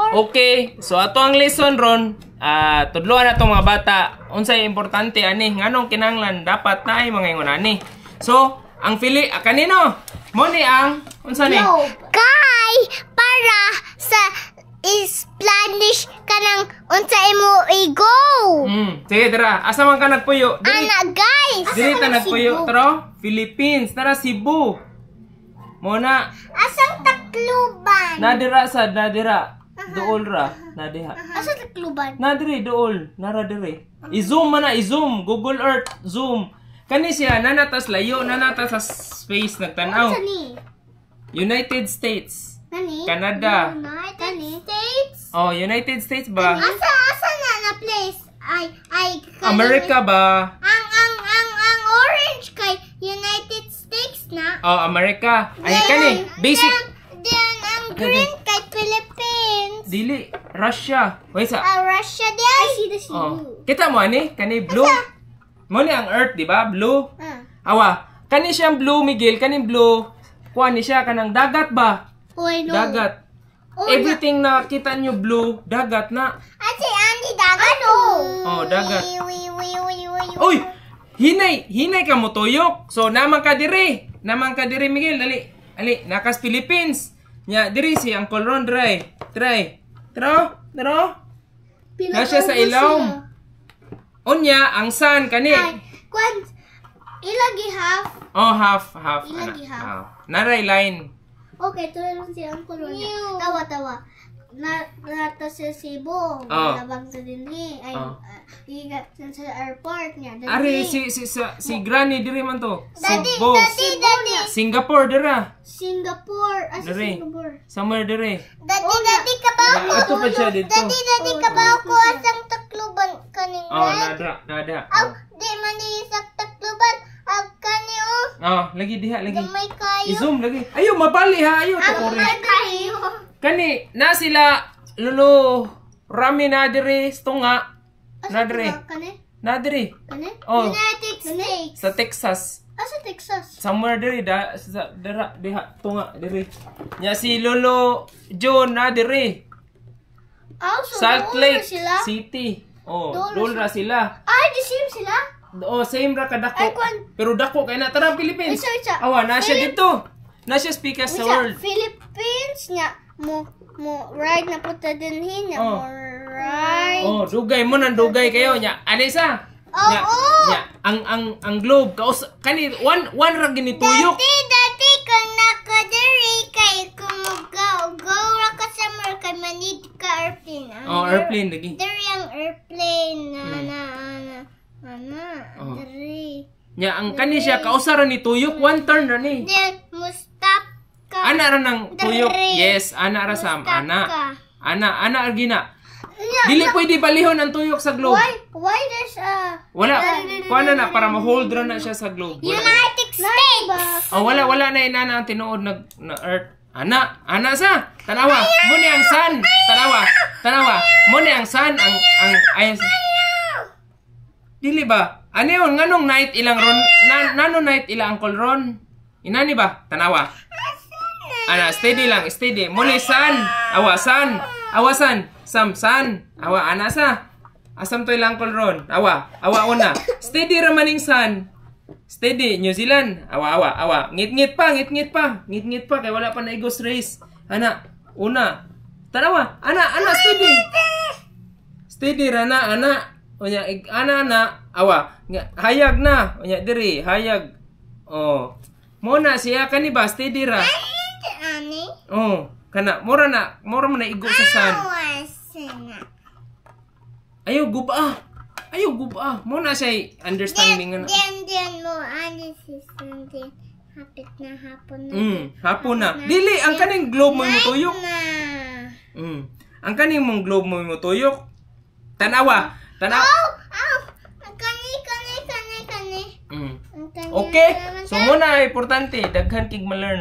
Okay, so ato ang lesson ron, tudloan na tong mga bata unsay importante ani, nganong kinahanglan dapat naay mga ingon ani. So, ang fili kanino? Mo ni ang unsa ni? Kay para sa Spanish kanang unsa imo i-go. Sige, tara. Asa man ka nagpuyo? Diri, Ana, guys. diri ta nagpuyo, tara. Philippines, tara Cebu. Mo na Asang Tacloban? Nadira sa nadira. Duol ra, nadiha. Asa Tacloban? Na diri duol, nara diri. I-zoom man na, i-zoom, Google Earth zoom. Kani siya nanatas layo, nanatas sa space nagtan-aw. Unsa ni? United States. Nani? Canada. United States? Oh, United States ba? Asa na na place? Ay America ba? Ang orange kay United States na. Oh, America. Ay kani, basic. Then ang green kay Philippines. Dili, Russia. Wait sa. Ah, Russia di ay. I see the Oh. Kita mo ani, kani blue. Mo ni ang Earth, di ba? Blue. Ah. Awa, kani siyang blue, Miguel, kani blue. Kuha ni siya kanang dagat ba? Oh, I know. Dagat. Oh, Everything na kita nyo blue, dagat na. Ate Andy, dagat. Ano? Oh, dagat. Wi, wi, wi, wi, wi. Uy! Hinay, hinay ka mo tuyok. So naman ka dire. Naman ka dire, Miguel, dali. Ali, nakas Philippines. Nya diri si Uncle Ron dry. Try. Tro, tro. Na siya sa ilong. Unya ang sun kani. Ay, kwan, ilagi half. Oh, half, half. Ilang Ana. gihap? Ah, naray line. Okay, tuloy lang si Uncle Ron. Tawa, tawa. Na, nata sa Cebu. Oh. Labang sa dinhi. Ay, Oh. iga sa airport niya. Dinhi. Ari si Granny diri man to. Daddy, Cebu. daddy, daddy. Singapore dira. Singapore. Asa Diri. Singapore? Somewhere diri. Daddy, daddy, kabaw ko. Ato pa siya dito. Daddy, daddy, kabaw ko. Asang Tacloban kaning Oh, red? nada, nada. Aw, di man ni sa Tacloban. Aw, kani oh. Oh, lagi diha lagi. Gamay kayo. I-zoom lagi. Ayo mabali ha, ayo tukore. Gamay kayo. Kani na sila Lolo Rami na diri tunga. Na diri. Kani? Na diri. Kani? Oh. United States. Sa Texas. Asa Texas? Somewhere diri da sa dira diha tunga diri. Nya si Lolo John na diri. Aw, so Salt doon Lake na sila? City. Oh, Doon doon ra sila. Ay, the same sila? Oh, same ra kadako. Ay, kwan. Pero dako kay na tara Philippines. Isa, isa. Awa na siya dito. Na siya speaker sa Wait, world. Philippines niya mo ride na punta din niya Oh. mo ride. Oh, dugay mo nang dugay kayo nya. Ani sa? Oo. Nya, nya, ang globe kaus kani one one ra gini tuyok. Dati, dati, kung nakadiri kay kumugaw, go ra ka sa more kay manid ka airplane. Ang Oh, airplane lagi. Diri ang airplane na na na na Oh. diri. Nya ang kani siya kausa ra ni tuyok, one turn ra ni. Then mo stop ka. Ana ra nang tuyok. Diri. Yes, ana ra sam, Stop ana. ka. Ana, ana ra gina. Nya, Dili pwede balihon ang tuyok sa globe. Why there's a Wala, kuha na na para ma-hold ra na siya sa globe. Wala. United States? Oh, wala wala na inana ang tinuod na earth. Ana, ana sa. Tanawa, mo ni ang sun. Tanawa, tanawa. Mo ni ang sun ang ay. Dili ba? Ano yun? Nganong night ilang ron? Nano night ila Uncle Ron? Inani ba? Tanawa. Ana, steady lang, steady. Mo ni sun. Awa sun. Awa sun. Sam sun. Awa ana sa. Asam to ilang Uncle Ron. Awa, awa una. Steady ra maning sun. Steady, New Zealand. Awa, awa, awa. Ngit-ngit pa, ngit-ngit pa. Ngit-ngit pa kay wala pa naigos race. Ana, una. Tanawa, ana, ana, steady. Steady ra na, ana. Unya, ana, ana, awa. Nga, hayag na. Unya, diri, hayag. Oh. Mo na siya kani ba, steady ra. Ani? Oh, kana mura na, mura man na igo sa sun. Wasana. Ayo guba. Ayo guba. Mo na siya understanding nga na. Then mo ani si Sunday. Hapit na hapon na. Hapon na. Dili ang kaning globe mo mutuyok. Na. Ang kaning mong globe mo mutuyok. Tanawa. Tanawa. Oh, oh. Kani, kani, kani, kani. Mm. Ang kani Okay. naman So mo na importante daghan kig ma-learn.